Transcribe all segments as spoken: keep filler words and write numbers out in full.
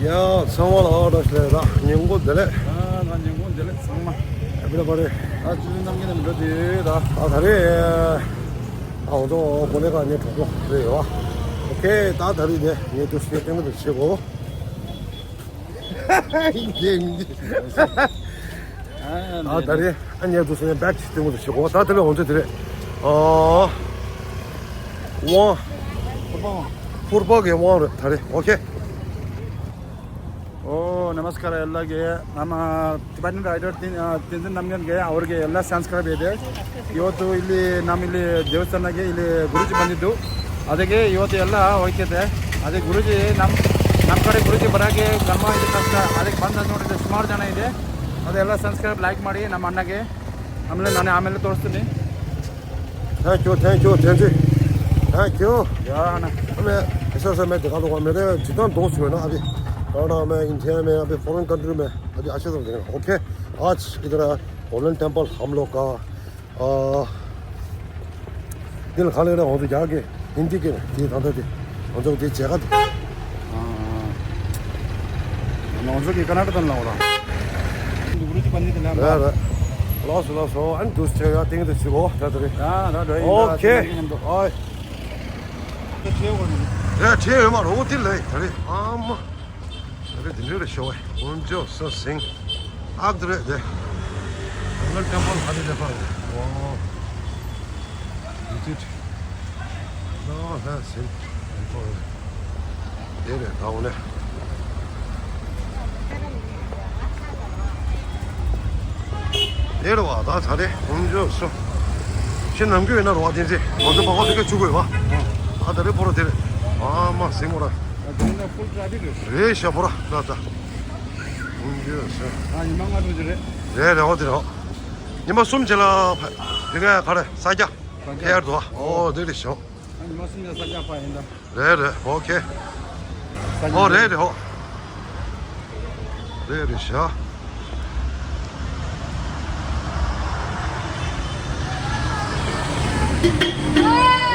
ཡ། ཚང་མ་ལ་བཀྲ་ཤིས་བདེ་ལེགས། ཉིན་གུང་བདེ་ལེགས། ཨ་ན་ཉིན་གུང་བདེ་ལེགས་ཚང་མ། ཨ་བི་ལ་པ་རེ། ཨ་ཅུ་ནམ་གྱི་ནམ་འགྲོ་དེ་ད། ཨ་ད་རེ། ཨ་འོ་ཙོ་གོ་ལེ་ག་ངའི་གྲོགས་པོ་རེ་ཡོད། ཨོ་ཁེ། ད་ད་རེ་ནས་ངའི་དུ་སེ་ཏེང་དུ་ཆེ་གོ། ཨ་ད་རེ། ཨ་ངའི་དུ་སེ་བེག་ཏེང་དུ་ཆེ་གོ། ད་ད་རེ་འོ་ཙོ་དེ་རེ། ཨ་ཝང་། ཕུར་པ་གི་ཝང་རེ་ད་རེ། ཨོ་ཁེ། ཨོ་ནམ་སྐར་ཡ་ལ་གེ་ཨ་མ་ཊི་བེ་ཊན་རའི་ཌར་ཏིན་ཨ་ཏིན་ཛིན་རྣམ་རྒྱལ་གེ་ཨ་བར་གེ་ཡ་ལ་སན་སྐར་བེ་དེ་ཡོད་དུ་ཨི་ལི་ནམ་ཨི་ལི་དེ་བ་ས་ན་གེ་ཨི་ལི་གུ་རུ་ཇི་བན་དི་དུ་ཨ་དེ་གེ་ཡོད་དེ་ཡ་ལ་ཨོ་ཁེ་དེ་ཨ་དེ་གུ་རུ་ཇི་ནམ་ནམ་ཀ་རེ་གུ་རུ་ཇི་བ་ར་གེ་གར་མ་ཨི་ལི་ཁ་སྐར་ཨ་དེ་བན་ད་ནོ་རེ་དེ་སུ་མར་ཇ་ན་ཨི་དེ་ཨ་དེ་ཡ་ལ་སན་སྐར་ལའིཀ་མ་རེ་ནམ་མ་ན་གེ་ཨ་མ་ལེ་ན་ནེ་ཨ་མ་ལེ་ཏོར་སི་ནི། Thank you, thank you, thank you, thank you. ཡ་ཧ་ན། ཨ་མེ་ཨེ་ས་ས་མེ་དེ་ག་ལོ་ག་མེ་རེ་ཇི་ལྟར་འདོགས་ཟེར་ན་ཨ་བི། ཨ་ན་མེ་ཨིན་ཌི་ཡ་མེ་ཨ་བི་ཕོ་རེན་ཀན་ཊི་རི་མེ་ཨ་བི་ཨ་ཆེ་ཙམ་དེ་ག་ཨོ་ཁེ། आज इधर golden temple हम लोग का अ दिल खाली रहे हो तो जाके हिंदी के ये था दे हम लोग दे जगह दे। ང་ཚོ་གི་ཀ་ན་ཌ་དང་ལ་འོ་ར། འདུག་རུ་ཅི་པ་ནི་དེ་ལ་ར་ར། ལགས་སོ་ལགས་སོ། ཨན་དུས་ཆེ་ཡ་ཏིང་དུ་ཆི་གོ་ད་དེ་རེད། ཡ་ར་ར་ཡིན། ཨོ་ཁེ། ཨོ་ཡ། ཆེ་ཡོད་མ་རོ་དེ་ལས་དེ་རེད། ཨ་མ་དེ་རེད། དེ་འདྲ་རེད་ཤོ་བའི་ཀུན་ཅོ་ས་སིང་། ཨག་དེ་རེད་དེ། ང་ལ་ཀྲམ་པ་ལ་ཧ་དེ་དེ་ཕ་རེད། ཨོ། ཡུ་ཏིད། ལོ་ལ་སིན། དེ་རེད་ད་འོ་ནས། དེ་རེད་བ་ད་ད་རེད་འོང་འཇོག་སོ། ཤི་ནམ་རྒྱུན་ཡིན་ན་རོ་བ་དེ་ཚེ་ང་ཚོ་བག་བག་དེ་ག་བཅུག་དགོས་བ། ད་ད་རེད་པོ་ར་དེ་རེད། ཨ་མ་སིན་མོ་ར། རེད་ཤ་པོ་ར་ད་ད། འོང་འཇོག་སོ། ཨ་ཉི་མ་ལྔ་དྲུག་ཅིག་རེད། རེད་རེད་འོ་དེ་རེད། ཉི་མ་གསུམ་རྗེས་ལ་དེ་ག་ག་རེ་ས་རྒྱ། ས་རྒྱ་ཕེར་དུ་བ། ཨོ་དེ་རེད་ཤོ། ཨ་ཉི་མ་གསུམ་རྗེས་ས་རྒྱ་ཕ་ཡིན་ད། རེད་རེད། ཨོ་ཁེ། ཨོ་རེད་རེད། ཨོ་རེད་རེད་ཤག་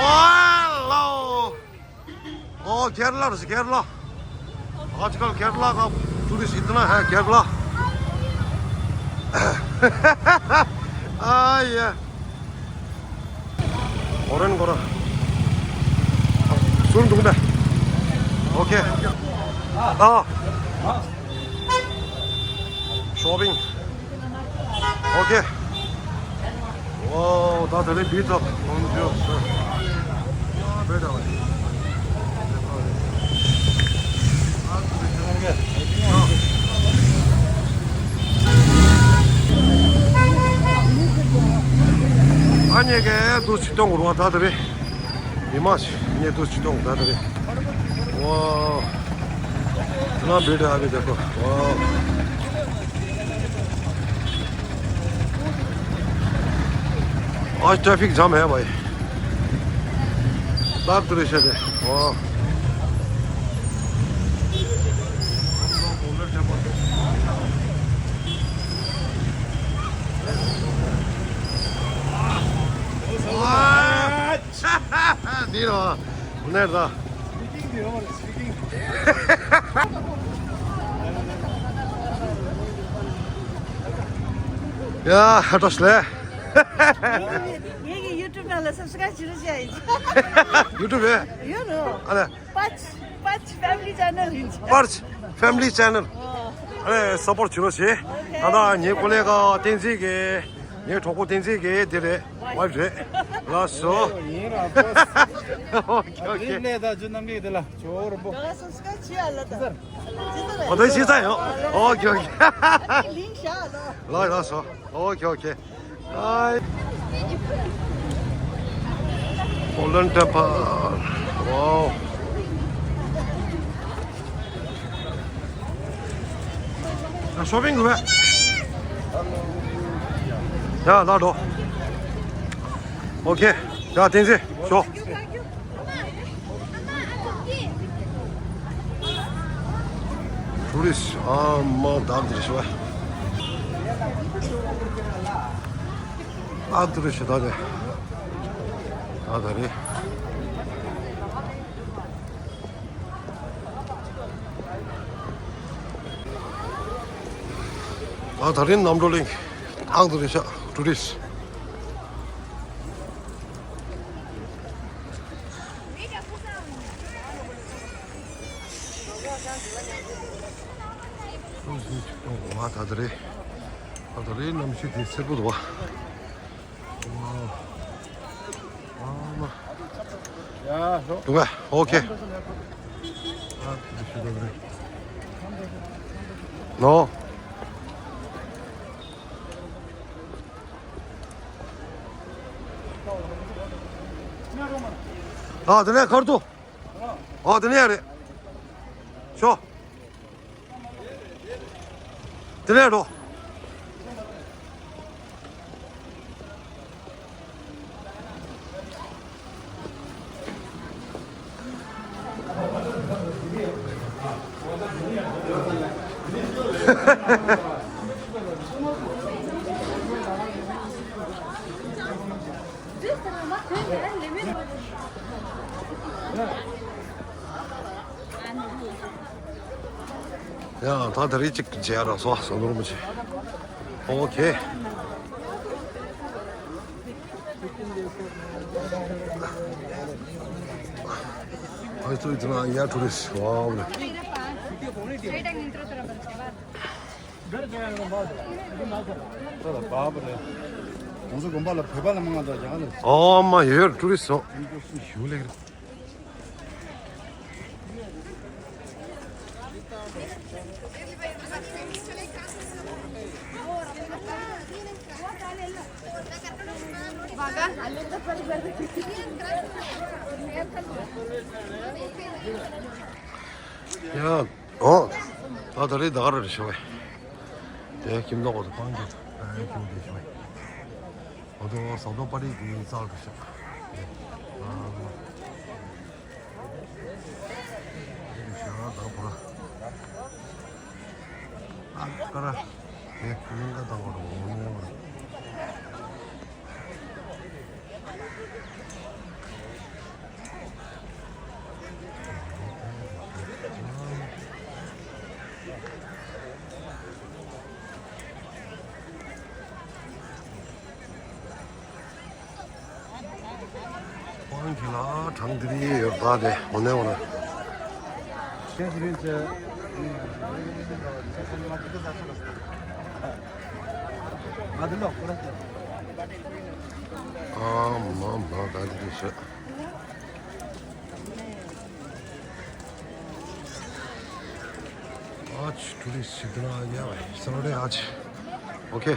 ཝའོ། ཨོ་ཁེར་ལ་རེད་ཤག་ཁེར་ལ། आजकल केरला का टूरिस्ट इतना है, केरला। आ, ये। फॉरेन को रहा। सुन तुमने। ओके। हाँ। Shopping. Okay. Wow, that's a really beautiful. Bonjour, sir. Better way. ཨ་ནི་གེ་དུ་ཅི་གཏོང་རུ་བ་ད་དེ་རེད། ཉི་མ་ཉེ་དུ་ཅི་གཏོང་ད་དེ་རེད། ཝའོ། ལམ་བེ་ད་ཨ་བེ་ད་ཁོ། ཝའོ། आज ट्रैफिक जाम है भाई। बात तो रेशा दे। वाह। नीरो। नेट दा। ཡ་ཧ་ཏོ་སླེ། ངེད་ཀྱི་ཡུ་ཊུབ་ནང་ལ་སབ་སི་ཀ་རའིབ་བྱེད་རོགས་བྱས་ཡིན། ཡུ་ཊུབ་རེད། ཡོད་རོ། ཨ་ལེ། པར་ཆི་པར་ཆི་ཕེ་མི་ལི་ཆེ་ནལ་ཡིན། པར་ཆི་ཕེ་མི་ལི་ཆེ་ནལ། ཨ་ལེ་སབ་པོར་བྱེད་རོགས་བྱེད། ད་ལྟ་ངའི་ཀོ་ལེ་ག་བསྟན་འཛིན་གྱི་ངའི་གྲོགས་པོ་བསྟན་འཛིན་གྱི་དེ་རེད། ཝའིཕ་རེད། ལགས་སོ། ཡིན་ར་པོ། ཨོ་ཁེ་ཨོ་ཁེ། ལས་ད་ཇུ་ནམ་གི་དེ་ལ་ཇོ་རོ་པོ། ང་སབ་སི་ཀ་རའིབ་བྱེད་ཨ་ལ་ད། ཨོ་དེ་ཤེས་ཚར་ཡོད། ཨོ་ཁེ་ཨོ་ཁེ། ལིང་ཤ་ལ། ལགས་ལགས་སོ། ཨོ་ཁེ་ཨོ་ཁེ། ཨའི། Golden Temple. Wow. ཡ་ཤོ་པིང་དགོས་པས། ཡ་ལགས་འགྲོ། ཨོ་ཁེ། ཡ་བསྟན་འཛིན་ཤོག་ཊུ་རི་སི་ཊི་ཨ་མ་དག་འདིར་ཤོག་ཨ་ཊུ་རི་སི་ཊི་ད་རེད། ད་ད་རེད། ཨ་ད་རིང་གནམ་གྲུ་གླིང་ཨང་དུ་རེད་ཤག་ཊུ་རི་སི། ཨ་ད་ད་རེད། ཨ་ད་རེད་གནམ་གཤིས་དེ་སེར་པོ་འདུག་བ། ཡ་ཧོ། འདུག་ག་ཨོ་ཁེ། ནོ། ཨ་དེ་ནས་ཁར་ཏོ། ཨ་དེ་ནས་རེད། ཤོ། དེ་ནས་འགྲོ། ཡ་ད་ད་རེས་ཅིག་མཇལ་རོགས་སོ་ཟམ་གདོང་རིན་པོ་ཆེ། ཨོ་ཁེ། ཨ་ཙི་ཙི་ན་ཡ་ཊུ་རི་སི་ཝའོ་ལེ། ད་ལ་བབ་རེད། ང་ཚོ་དགོན་པ་ལ་བོད་པ་ལ་མང་ང་ད་རྒྱ་གར་ལ། ཨོ་མ་ཡོད་ཊུ་རི་སི་སོང་། ཞུ་ལེགས་རེད། ཡ། ཨོ། ད་ད་རེས་ད་ག་རེ་རེད་ཤོག་གི། དེ་ཁྱིམ་ཐོག་གོ་ཐོག་ཕང་གི། ཨ་ཁྱིམ་དེ་ཤོག་གི། ཨོ་དོ་ཟོག་དོ་པ་རིག་གི་ཙག་རེད་ཤག་ཨ། དེ་ཤག་ད་ཕོ་ར། ཨ་ཀ་ར། དེ་གླིང་ག་དང་གོ་རོ་ངོ་མེ་བ། ཁོང་གི་ལ་གྲངས་འདི་རིགས་ཡོད་པ་དེ་འོ་ནས་འོ་ན། ཨ་མ་མ་ད་འདི་རིགས་ཤོད། आज टूरिस्ट इतना आ गया भाई, सरोडे आज। ओके।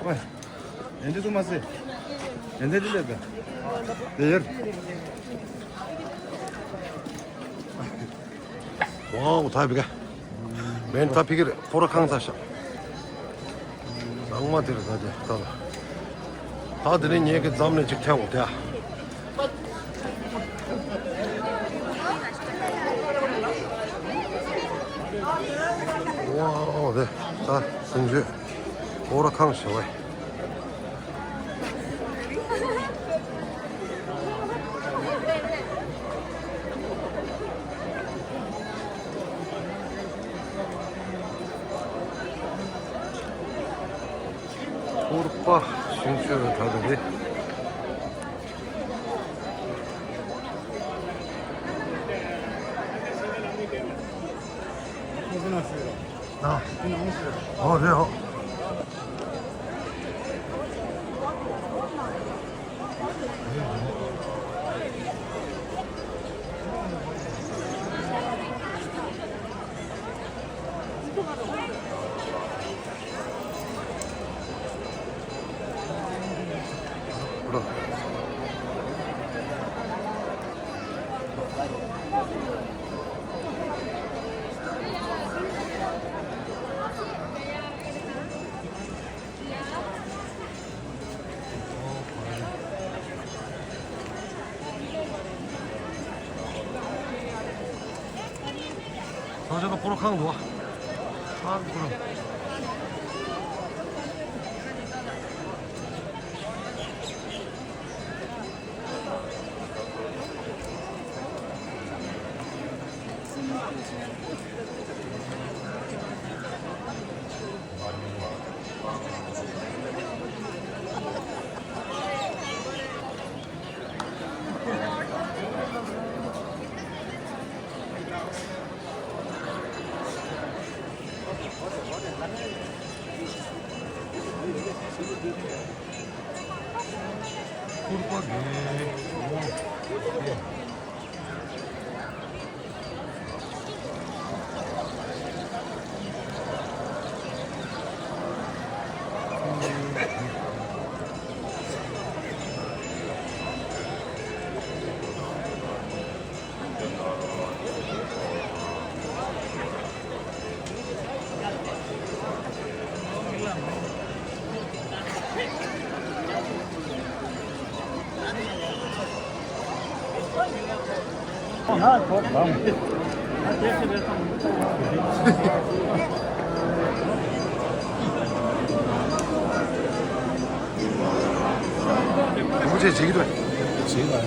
ཨོའི། ཡན་ཏི་ཏུ་མ་སི། ཡན་ཏི་ཏུ་ལེབ་ག་དེ་ཡར། ཝའོ། ད་ཕི་ག་མེན་ད་ཕི་གི་རེད། ཁོ་ར་ཁང་ཚ་ཤག་ནང་མ་དེ་རེད། ད་དེ་ད་ལ་ད་དེ་ནས་ངེད་ཀྱི་འཛམ་ནས་ཅིག་ཐལ་འོ་དེ་ཨ། ཝའོ། དེ་ད་གསུང་ཆོས་ཁོ་ར་ཁང་ཞེ་བའི། ཕུར་པ་ཞིང་ཆུ་རུ་ད་ད་རེད། ཨ། ཨོ་རེད་ཨོ། ང་ཚོ་ལ་སྤོ་རོ་ཁང་འདུག་ཨ། ཁང་སྤོ་རོ། རིན་པོ་ཆེ་བྱེད་ཀྱི་འདུག་བྱེད་ཀྱི་འདུག་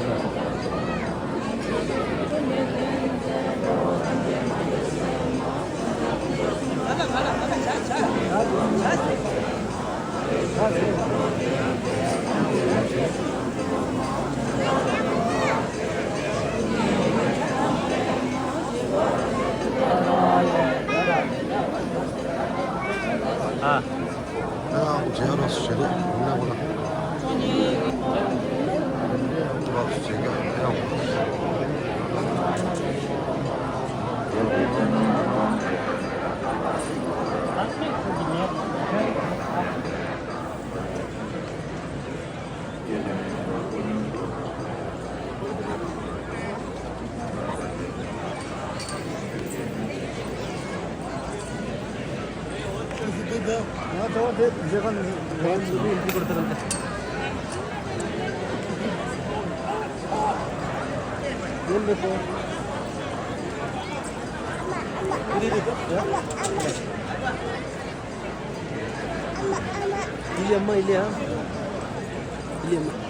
ཨ། ཨ་མཇལ་རོགས་ཞུ་རོགས་ཡིན་ན་གོ་ལ། རོགས་ཞུ་རྒྱ་ཨ་ཡང་།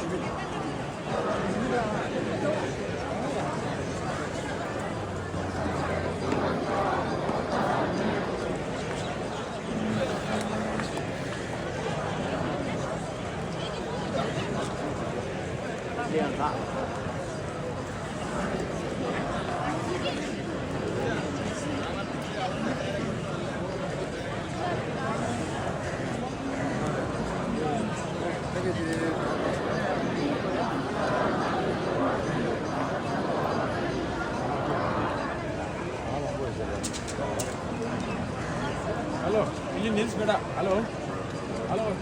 Hello, can you kneel, beta? Hello, hello.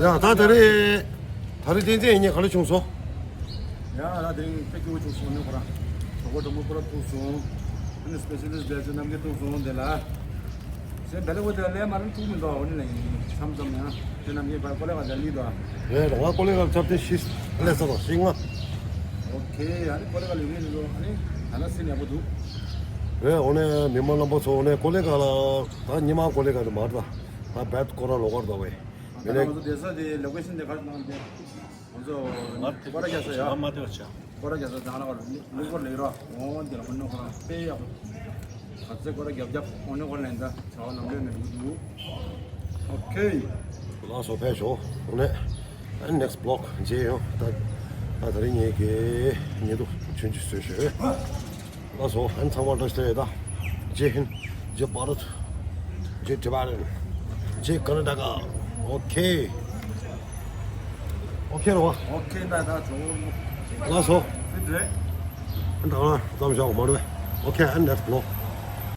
ཡ་ད་ད་རེད། ད་རེས་བསྟན་འཛིན་ཡིན་ངེས་ག་ལ་བྱུང་སོང་། ཡ་ལ་དེ་རིང་དཔེ་སྐྱིད་པོ་བྱུང་སོང་ནི་ཁོ་རང་། གྲོགས་པོ་གྲོགས་མོ་ཁོ་རང་ཐུག་སོང་། ཨ་ནི་སྤེ་ཤལ་ལིསྟ་བེ་ཅོ་རྣམ་རྒྱལ་ཐུག་སོང་དེ་ལ། སེ་བེ་ལེ་བོ་དེ་ལས་མ་རུང་ཐུག་མི་འདུག་འོ་ནི་ལ་ཡིན་མཚམས་མཚམས་ཡང་དེ་རྣམ་རྒྱལ་བར་ཀོ་ལེ་ག་ལ་ལི་འདུག་རེད་ང་ཀོ་ལེ་ག་ལ་ཆབ་ཏེ་ཤིས་ལས་ས་དང་ཤིང་ང་། ཨོ་ཁེ་ཨ་ནི་ཀོ་ལེ་ག་ལ་ཡོད་ངེས་འདུག་ཨ་ནི་ད་ལ་སེ་ཡག་པོ་འདུག་རེད་འོ་ནི་མི་མང་རྣམ་པ་ཚོ་འོ་ནི་ཀོ་ལེ་ག་ལ་ད་ཉི་མ་ཀོ་ལེ་ག་ལ་མར་ད་ད་བེད་ཀོ་ར་ལོ་གར་ད་བས། ད་ང་ཚོ་བསྡད་ས་དེ་ལོ་ཀེ་ཤན་དེ་ག་རེ་གནང་དེ། ང་ཚོ་ང་དེ་སྐོར་ར་རྒྱག་ས་ཡ། ང་མ་དེ་བ་ཆ། སྐོར་ར་རྒྱག་ས་དང་ལ་ག་ལུག་སྐོར་ལེགས་ར་འོང་དེ་ལ་མ་ནོ་ཁོ་རང་དཔེ་ཡག་པོ། ག་ཚོད་སྐོར་ར་རྒྱབ་རྒྱབ་འོང་ནོ་ཁོ་ལེན་ད་བྱ་བ་ནམ་རྒྱུན་ནས་འགྲོ་གི་འདུག་ཨོ་ཁེ། ལགས་སོ་ཕེབས་ཤོག་འོ་ནས་ཨ་next vlog མཇལ་ཡོང་ད། ད་ད་རིང་ངེད་ཀྱི་ཉེ་དུ་ཆུང་ཆུང་བཟོས་ཤོག་ལགས་སོ་ཨ་ནི་ཚང་མ་བཀྲ་ཤིས་བདེ་ལེགས། ད་ཇེ་ཧིན་ཇེ་བྷ་རད་ཇེ་ཏི་བྷ་རན་ཇེ་ཀར་ན་ཊ་ཀ་ཨོ་ཁེ། ཨོ་ཁེ་རེད་བ། ཨོ་ཁེ་ད་ད་ཇོ་ལགས་སོ། ཕིད་རེད། ཨ་ད་ང་ཙམ་བཞག་མ་རེད་བས། ཨོ་ཁེ་ཨ་next vlog